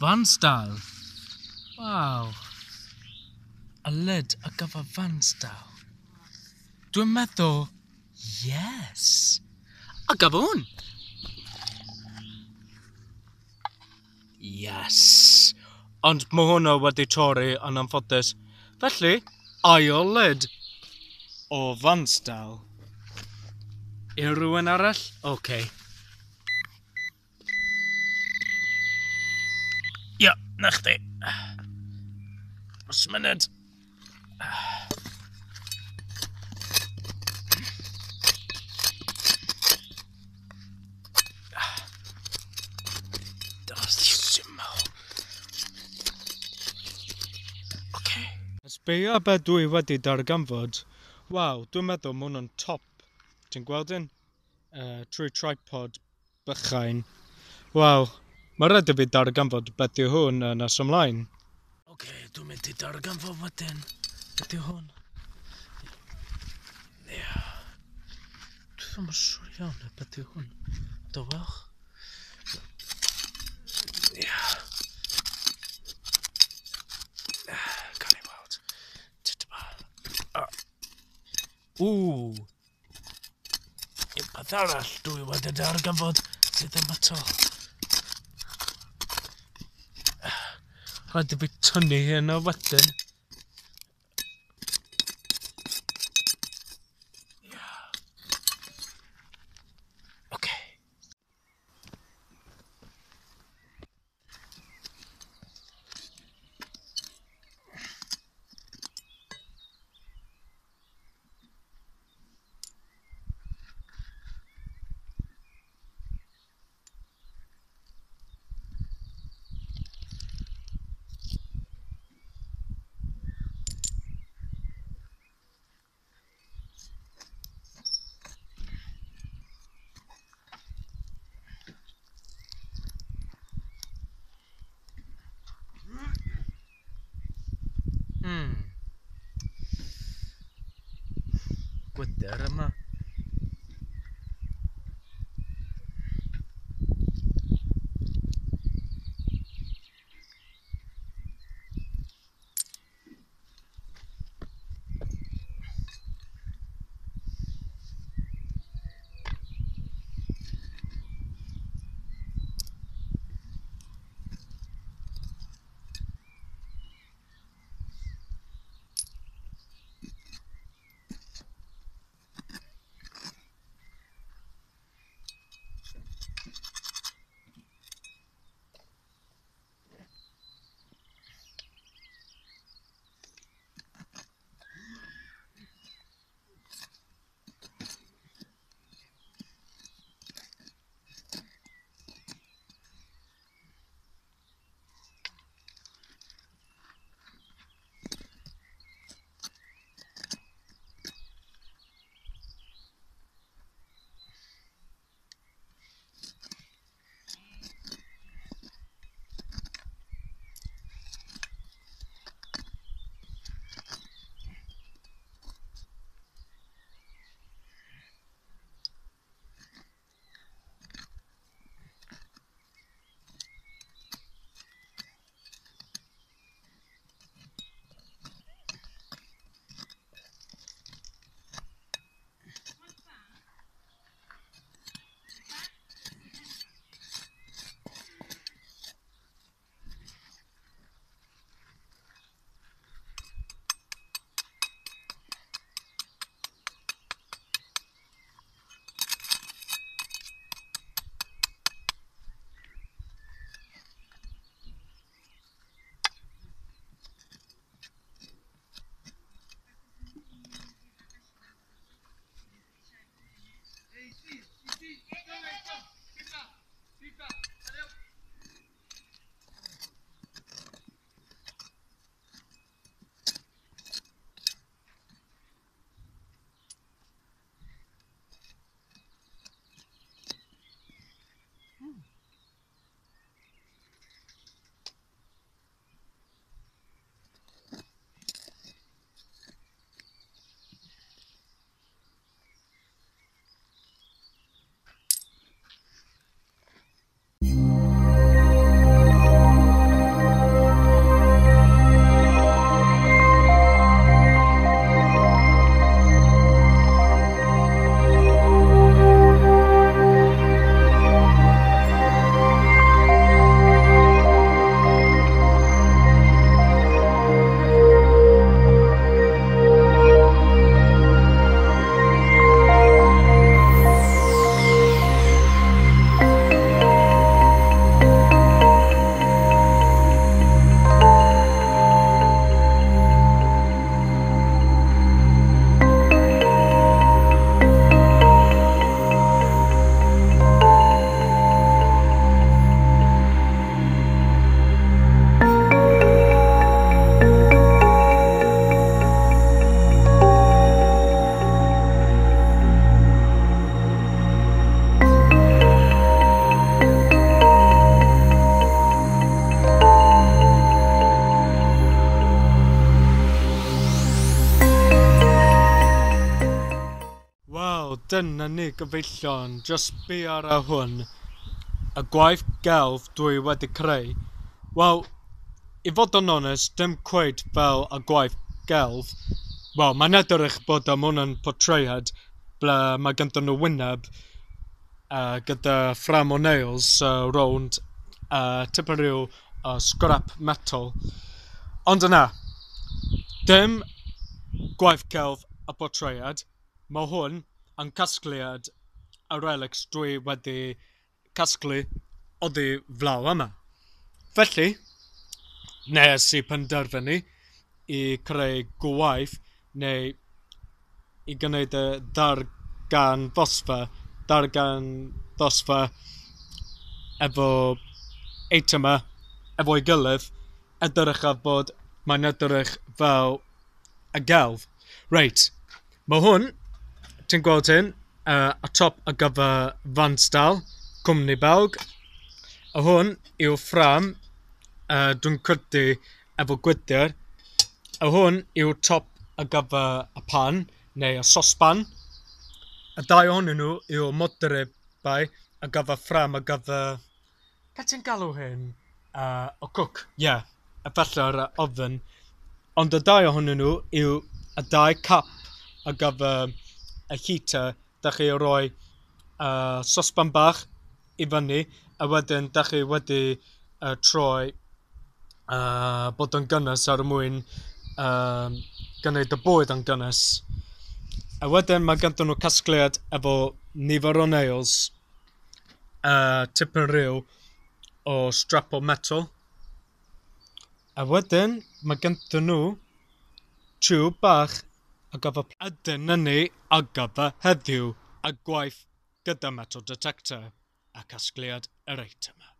Fanstal. Waw. Y lid ar gyfer Fanstal. Dwi'n meddwl, yes. Ar gyfer hwn. Yes. Ond mae hwnna wedi torri yn anffodus. Felly, ail lid o Fanstal. Unrhyw un arall? Oce. Ia, na chdi. Os munud. Sbia be dwi wedi darganfod. Waw, dwi'n meddwl ma' hwn yn top. Ti'n gweld un? Trwy tripod bychain. Waw, mae rhaid i fi darganfod beth yw hwn yn nes ymlaen. Oce, dwi'n mynd i darganfod wedyn. Beth yw hwn? Ia. Dwi ddim yn siŵr iawn o beth yw hwn. Dywelch. Ia. Gawn ni weld. Tyd yma. Ww! Un peth arall dwi wedi darganfod sydd ddim eto. Rhaid i fi tynnu hyn o wedyn. Ia. Oce. Gwydr yma. Dyna ni gyfeillion, jyst sbia ar hwn. Y gwaith gelf dwi wedi creu. Wel, i fod yn onest, dim cweit fel y gwaith gelf. Wel, mae'n edrych bod am hwn yn portread ble mae ganddyn nhw wyneb gyda ffrâm o nails rownd tipyn rhyw scrap metal. Ond yna, dim gwaith celf y portread. Mae hwn yn casgliad y relics dwi wedi casglu oddi flaw yma. Felly, nes i penderfynu i creu gwaith neu i gwneud y darganfosfa efo eitemau efo'i gilydd, edrychaf bod mae'n edrych fel y gelf. Reit, mae hwn, ti'n gweld hyn, y top ar gyfer Van Staal, cwmni Belg. A hwn yw ffrâm, dwi'n credu efo gwydr. A hwn yw top ar gyfer y pan, neu y sosban. Y dau ohonyn nhw yw modrybau ar gyfer ffrâm ar gyfer... Be ti'n galw hyn? Y cook, ie. Yeah. Efallai'r oven. Ond y dau ohonyn nhw yw y dau cap ar gyfer y heater. Da chi roi sosban bach i fyny, a wedyn da chi wedi troi bod yn gynnes ar mwyn gwneud y bwyd yn gynnes. A wedyn mae ganddyn nhw casgliad efo nifer o nails, tipyn rhyw o strap o metal. A wedyn mae ganddyn nhw tube bach ar gyfer... A dyna ni ar gyfer heddiw, a gwaith gyda metal detector a casgliad yr eitemau.